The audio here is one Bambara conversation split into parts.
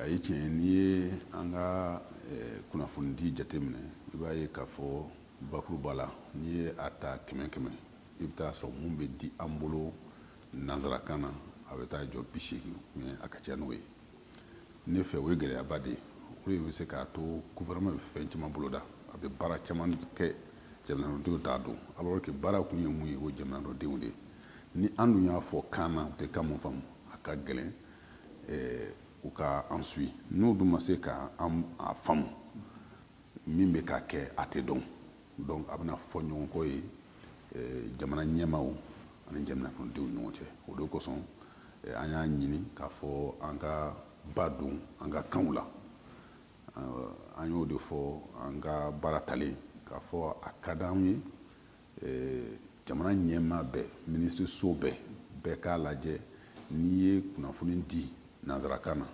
A ye tiɲɛ, n'i ye an ka kunnafonidi jateminɛ, i b'a ye k'a fɔ bakuruba la, n'i ye a ta 100 100, i bɛ taa sɔrɔ mun bɛ di an bolo nanzarakan na, a bɛ taa jɔ 80, mais a ka ca n'o ye. Ne fɛ, o ye gɛlɛyaba de ye. O de bɛ se k'a to gouvernement bɛ fɛn caman boloda, a bɛ baara caman kɛ, jamanadenw t'a dɔn, alors que baara kun ye mun ye? O ye jamanadenw de ye. Ni an dun y'a fɔ kan na, u tɛ kan mun faamu, a ka gɛlɛn u ka an suit. N'u dun ma se ka an a faamu, min bɛ ka kɛ, a tɛ dɔn. Donc a bɛna fɔ ɲɔgɔn kɔ ye jamana ɲɛmaaw ani jamana kɔnɔdenw ɲɔgɔn cɛ. O de kosɔn an y'a ɲini k'a fɔ an ka ba don an ka kanw la. An y'o de fɔ an ka baara talen, k'a fɔ a ka d'an ye jamana ɲɛmaa bɛɛ, minisiriso bɛɛ, bɛɛ k'a lajɛ, n'i ye kunnafoni di nanzarakan na,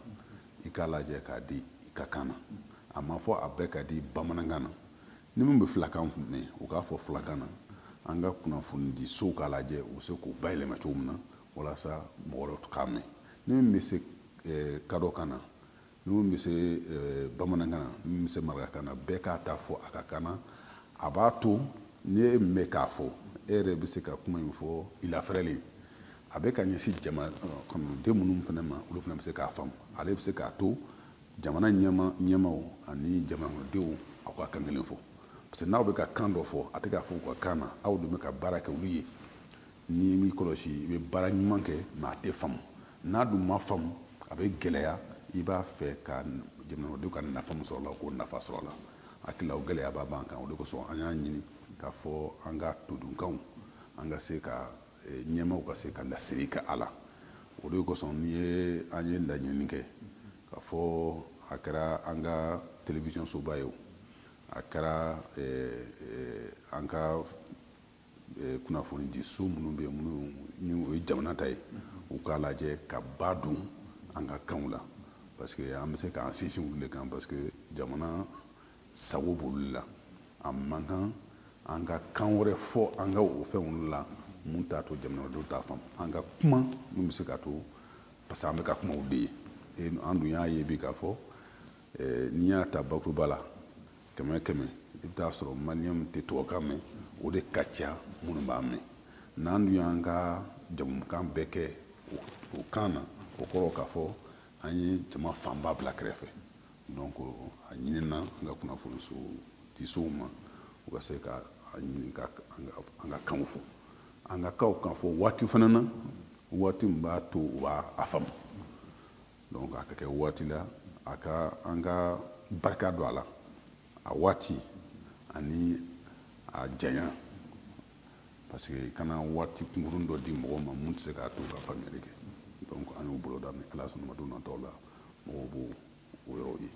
i k'a lajɛ k'a di i ka kan na. A ma fɔ a bɛɛ ka di bamanankan na. Ni min bɛ filakan mɛn, u k'a fɔ filakan na. An ka kunnafoni di sow k'a lajɛ, u bɛ se k'o bayɛlɛma cogo min na walasa mɔgɔ wɛrɛw k'a mɛn. Ni min bɛ se kadɔkan na, ni min bɛ se bamanankan na, ni min bɛ se marakakan na, bɛɛ k'a ta fɔ a ka kan na. A b'a to ni e min bɛ k'a fɔ, e yɛrɛ bɛ se ka kuma in fɔ i lafɛrɛlen. A bɛ ka ɲɛsin jama kɔnɔden minnu fana ma, olu fana bɛ se k'a faamu. Ale bɛ se k'a to jamana ɲɛmaaw ani jamanadenw, aw ka kan kelen fɔ, parce que n'aw bɛ ka kan dɔ fɔ, a tɛ k'a fɔ u ka kan na, aw dun bɛ ka baara kɛ olu ye. N'i m'i kɔlɔsi, i bɛ baara ɲuman kɛ, mais a tɛ faamu. N'a dun ma faamu, a bɛ gɛlɛya. I b'a fɛ ka jamanadenw ka nafa min sɔrɔ a la, k'o nafa sɔrɔ a la. Hakili la, o gɛlɛyaba b'an kan. O de kosɔn an y'a ɲini k'a fɔ an ka todunkanw, an ka se ka ɲɛmaaw ka se ka laseli kɛ a la. O de kosɔn n'i ye an ye laɲini kɛ k'a fɔ a kɛra an ka télévision soba ye o, a kɛra an ka kunnafoni di so minnu bɛ yen, minnu ni o ye jamana ta ye, u k'a lajɛ ka ba don an ka kanw la, parce que an bɛ se k'an sinsin olu de kan, parce que jamana sago b'olu la. A man kan an ka kan wɛrɛ fɔ an ka o fɛnw la mun t'a to jamanadenw t'a faamu. An ka kuma mun bɛ se k'a to, parce que an bɛ ka kumaw de ye. An dun y'a ye bi k'a fɔ n'i y'a ta bakuruba la, 100 100, i bɛ taa sɔrɔ maliyɛnw tɛ tubabukan mɛn, o de ka ca minnu b'a mɛn. N'an dun y'an ka jamukan bɛɛ kɛ o kan na, o kɔrɔ k'a fɔ an ye jama fanba bila kɛrɛfɛ. Donc a ɲinina an ka kunnafoniso disow ma, u ka se ka a ɲini ka an ka kanw fɔ, an ka kanw kan fɔ waati fana na, waati min b'a to u b'a a faamu. Donc a ka kɛ waati la, a ka an ka barika don a la, a waati ani a janya, parce que kana waati kunkurun dɔ di mɔgɔw ma mun tɛ se k'a to ka faamuyali kɛ. Donc an y'o bolo da, ni Ala sɔnna ma, don nataw la mɔgɔw b'o o yɔrɔw ye.